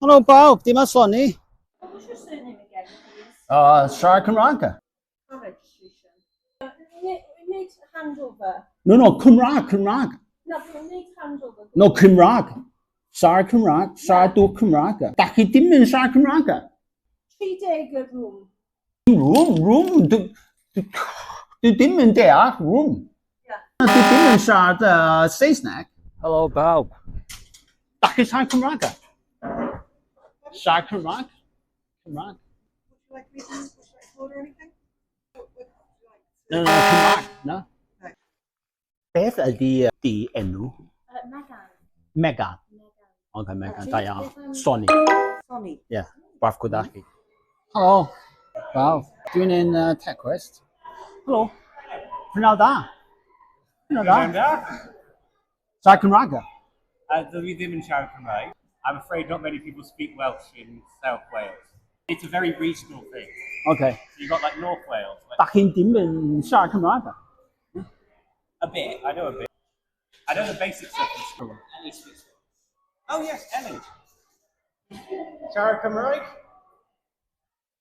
Helo bawb, dim a Sonny. What was your surname again, please? Siarad Cymraeg. Car registration. Nid handover. No, no, Cymraeg, Cymraeg. No, nid handover. No, Cymraeg. Siarad Cymraeg, siarad dŵr Cymraeg. Da chi dim yn siarad Cymraeg? 30 y room. Room, room, dwi ddim yn deall room. Yeah. Dwi ddim yn siarad Saesneg. Helo bawb. Da chi siarad Cymraeg? Siarad Cymraeg? Cymraeg? Would you like me to, would you like to order anything? What would you like? No, no, Cymraeg, no. No. Beth ydy dy enw? Megan. Megan. Megan. Ok, Megan, da iawn. Sonny. Sonny. Braf gwrdd â chi. Helo. Bawb. Dwi'n yn TechQuest. Helo. Prynhawn da. Prynhawn da. Siarad Cymraeg? Dwi ddim yn siarad Cymraeg. I'm afraid not many people speak Welsh in South Wales. It's a very regional thing. Ok. So you've got like North Wales, like, Da chi'n dim yn siarad Cymraeg? a bit. I know a bit. I know the basic stuff in school. Oh yes, Ellie. Siarad Cymraeg?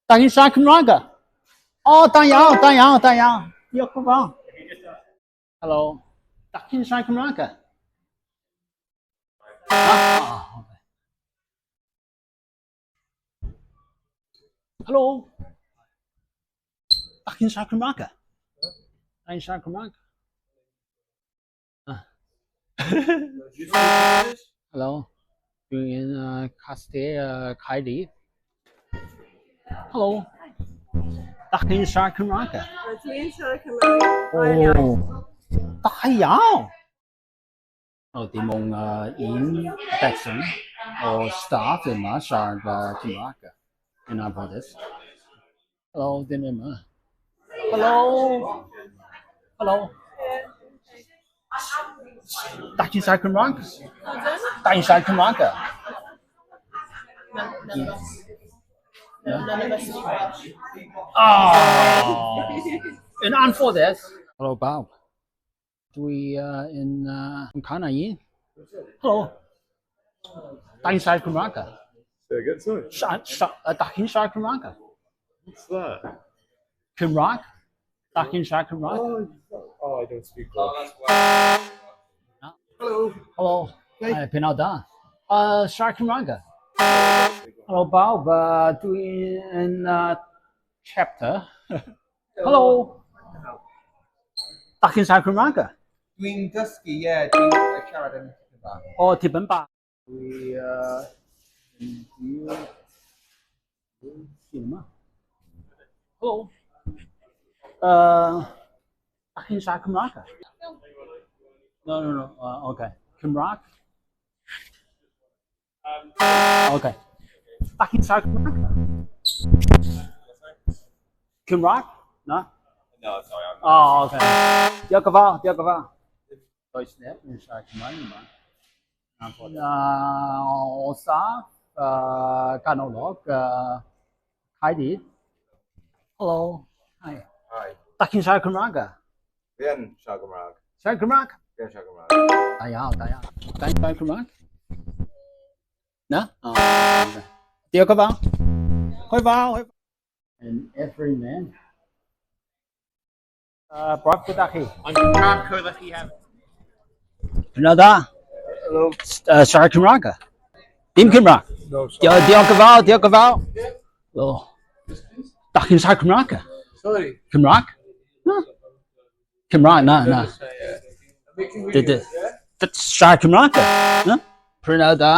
Da chi'n siarad Cymraeg? O, da iawn, da iawn, da iawn. Diolch yn fawr. If you just ask Helo. Da chi'n siarad Cymraeg? Ah, ah, ok. Helo. Da chi'n siarad Cymraeg? Da chi'n siarad Cymraeg? Ah. Helo. Dwi'n Castell Caerdydd. Helo. Da chi'n siarad Cymraeg? Dwi'n siarad Cymraeg. O, da iawn! O, dim ond un person o staff yma siarad Cymraeg yn anffodus. Helo, dyn yma. Helo! Helo! Da chi'n siarad Cymraeg? Da chi'n siarad Cymraeg? None of us speak Welsh. Oh! Yn anffodus. Helo bawb. Dwi yn Cana un. Helo. Da chi'n siarad Cymraeg? Say again, sorry. Da chi'n siarad Cymraeg? What's that? Cymraeg? Da chi'n siarad Cymraeg? Oh, I don't speak Welsh. Hello. Helo. Hey. Prynhawn da. Siarad Cymraeg? Helo bawb. Dwi'n chapter. Helo. Da chi'n siarad Cymraeg? Dwi'n dysgu, ie, yeah, dwi'n siarad yn tipyn bach. O, tipyn bach. Dwi yn byw yma. Helo. Da chi'n siarad Cymraeg? No, no, no. Okay. Cymraeg? Okay. Da chi'n siarad Cymraeg? Cymraeg? Na? No, sorry. I'm Oh, okay. Diolch yn fawr, diolch yn fawr. Does neb yn siarad Cymraeg yma. O staff ganolog Caerdydd. Helo. Hi. Hi. Da chi'n siarad Cymraeg? Fi yn siarad Cymraeg. Siarad Cymraeg? Fi yn siarad Cymraeg. Da iawn, da iawn. Da chi'n siarad Cymraeg? Na? Oh, okay. Diolch yn fawr. Hwyl fawr. And every man. Braf gyda chi. I'm braf cwrdd â chi hefyd. Prynhawn da. Hello. Siarad Cymraeg? Dim Cymraeg? No, sorry. Diolch yn fawr, diolch yn fawr. Helo. Da chi'n siarad Cymraeg? Sorry. Cymraeg? Na. Cymraeg, na, na. Making Siarad Cymraeg? Na. Prynhawn da.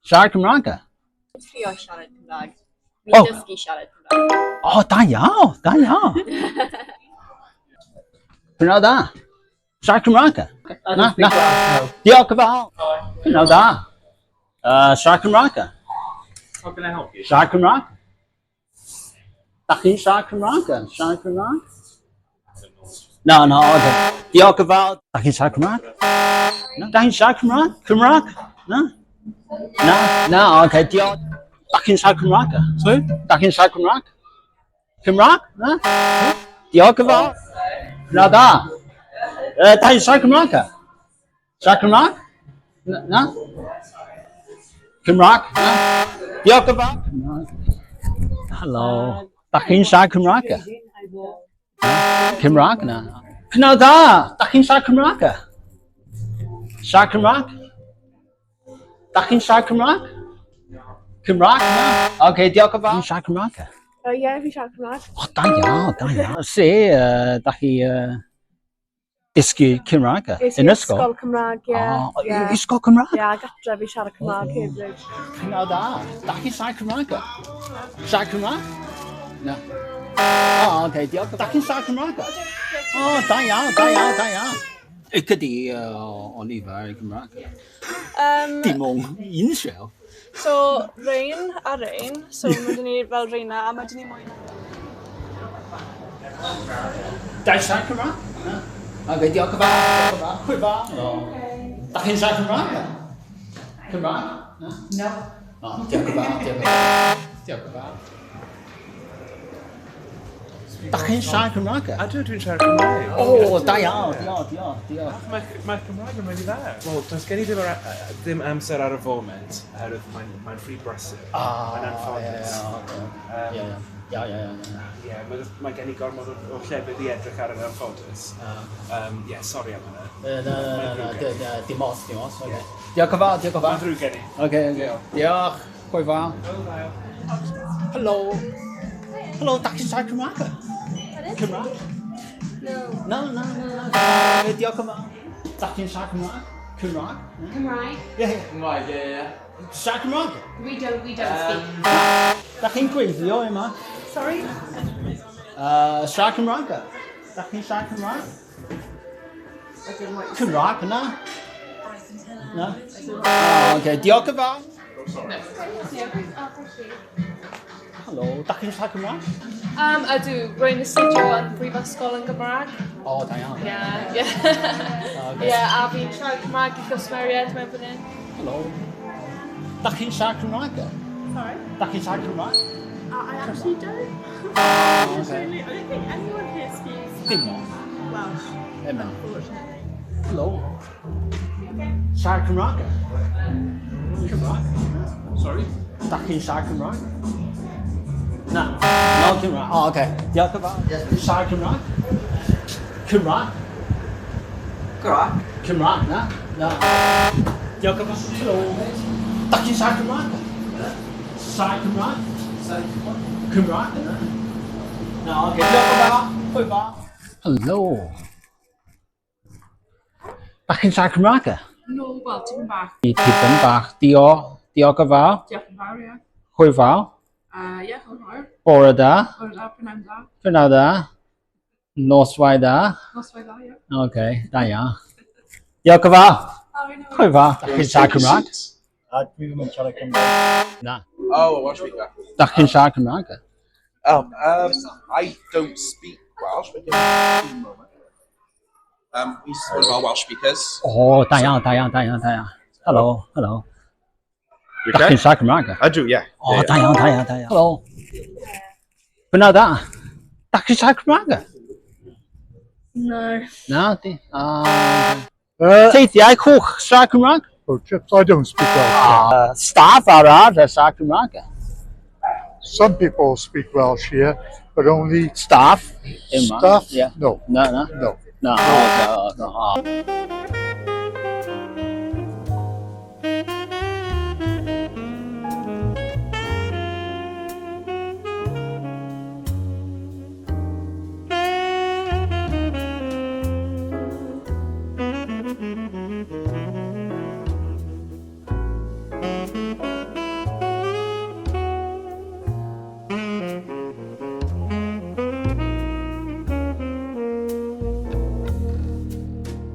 Siarad Cymraeg? Trio siarad Cymraeg. Oh. Fi'n dysgu siarad Cymraeg. O, da iawn, da iawn. Prynhawn da. Siarad Cymraeg? Na, na. Diolch yn fawr. Prynhawn da. Siarad Cymraeg? How can I help you? Siarad Cymraeg? Da chi'n siarad Cymraeg? Siarad Cymraeg? No, no, okay. Diolch yn fawr. Da chi'n siarad Cymraeg? Na, da chi'n siarad Cymraeg? Cymraeg? Na? Na, na, okay, diolch. Da chi'n siarad Cymraeg? Sorry? Da chi'n siarad Cymraeg? Cymraeg? Na? Diolch yn fawr. Na da. Da chi'n siarad Cymraeg? Siarad Cymraeg? Na? Na? Cymraeg? Na? Diolch yn fawr. Helo. Da chi'n siarad Cymraeg? Cymraeg na. Pnawn da. Da chi'n siarad Cymraeg? Siarad Cymraeg? Da chi'n siarad Cymraeg? Cymraeg na. Oce, diolch yn fawr. Chi'n siarad Cymraeg? Ie, fi'n siarad Cymraeg. O, da iawn, da iawn. Se, da chi dysgu Cymraeg Es i yn ysgol? Ysgol Cymraeg, ie. O, Ie. Ysgol Cymraeg? Ie, a gatre fi siarad Cymraeg hefyd. Pnawn da. Da chi'n siarad Cymraeg? Siarad Cymraeg? Na. O, oce, diolch. Da chi'n siarad Cymraeg? O, da iawn, da iawn, da iawn. Ychydig o nifer Cymraeg. Dim ond un siel. So, Rain a Rain. So, mae dyn ni fel Reina a mae dyn ni mwy na. Da chi'n siarad Cymraeg? Na. Oce, diolch yn fawr. Diolch yn fawr. Hwyl fawr. Da chi'n siarad Cymraeg? Cymraeg? Na? No. O, diolch yn fawr, diolch yn fawr. Diolch yn fawr. Da chi'n siarad Cymraeg? Ydw, dwi'n siarad Cymraeg. O, da iawn, diolch, diolch, diolch. Mae Cymraeg yn really dda. Wel, does gen i ddim, ddim amser ar y foment, oherwydd mae'n rhy brysur. Ah, Mae'n anffodus. Ie, ie, ie, ie. Ie, mae gen i gormod o llefydd i edrych ar yn anffodus. Ie, sori am hynna. Na, na, na, na, dim ots, dim ots. Oce. Diolch yn fawr, diolch yn fawr. Mae'n ddrwg gen i. Oce, oce. Diolch, hwyl fawr. Helo. Helo, da chi'n siarad Cymraeg? Cymraeg? No. Na, na, na, na. Diolch yn fawr. Da chi'n siarad Cymraeg? Cymraeg? Cymraeg? Ie, ie. Cymraeg, ie, ie. Siarad Cymraeg? We don't speak. Da chi'n gweithio yma? Sorry? Siarad Cymraeg? Da chi'n siarad Cymraeg? Cymraeg, na? Na? Oh, oce, diolch yn fawr. Helo, da chi'n siarad Cymraeg? Ydw, rwy'n astudio yn brifysgol yn Gymraeg. O, da iawn. Ie, ie. Oce. Ie, a fi'n siarad Cymraeg i gwsmeriaid mewn fan hyn. Helo. Da chi'n siarad Cymraeg? Sorry? Da chi'n siarad Cymraeg? I actually don't. Oh, okay. Really, I don't think anyone here speaks Dim ond. Welsh, Emma. unfortunately. Helo. Siarad Cymraeg? Cymraeg? Sorry? Da chi'n siarad Cymraeg? Na. No Cymraeg. O, oce. Diolch yn fawr. Siarad Cymraeg? Cymraeg? Cymraeg? Cymraeg, na? Na. Diolch yn fawr. Helo. Da chi'n siarad Cymraeg? Siarad Cymraeg? Cymraeg, na? Na, oce. Diolch yn fawr. Hwyl fawr. Helo. Da chi'n siarad Cymraeg? No, wel, tipyn bach. I tipyn bach. Diolch yn fawr. Diolch yn fawr, ie. Hwyl fawr. Ie, hwyl fawr. Bore da. Bore da, prynhawn da. Prynhawn da. Noswaith da. Noswaith dda, ie. Oce, da iawn. Diolch yn fawr. Hwyl fawr. Da chi'n siarad Cymraeg? Dwi ddim yn siarad Cymraeg. Na. Oh, a Welsh speaker. Da chi'n siarad Cymraeg? Oh, I don't speak Welsh, but give me a moment. He's one of our Welsh speakers. O, da iawn, da iawn, da iawn, da iawn. Helo, helo. You Da chi'n siarad Cymraeg? Ydw, ie. O, da iawn, da iawn, da iawn. Helo. Prynhawn da. Da chi'n siarad Cymraeg? No. Na, di. Ah, Teithiau cwch siarad Cymraeg? Oh, chips, I don't speak Welsh. Staff arall y siarad Cymraeg? Some people speak Welsh here, but only Staff? Yma, staff? ie. No, Na, na. no. Na, o, o, o, o.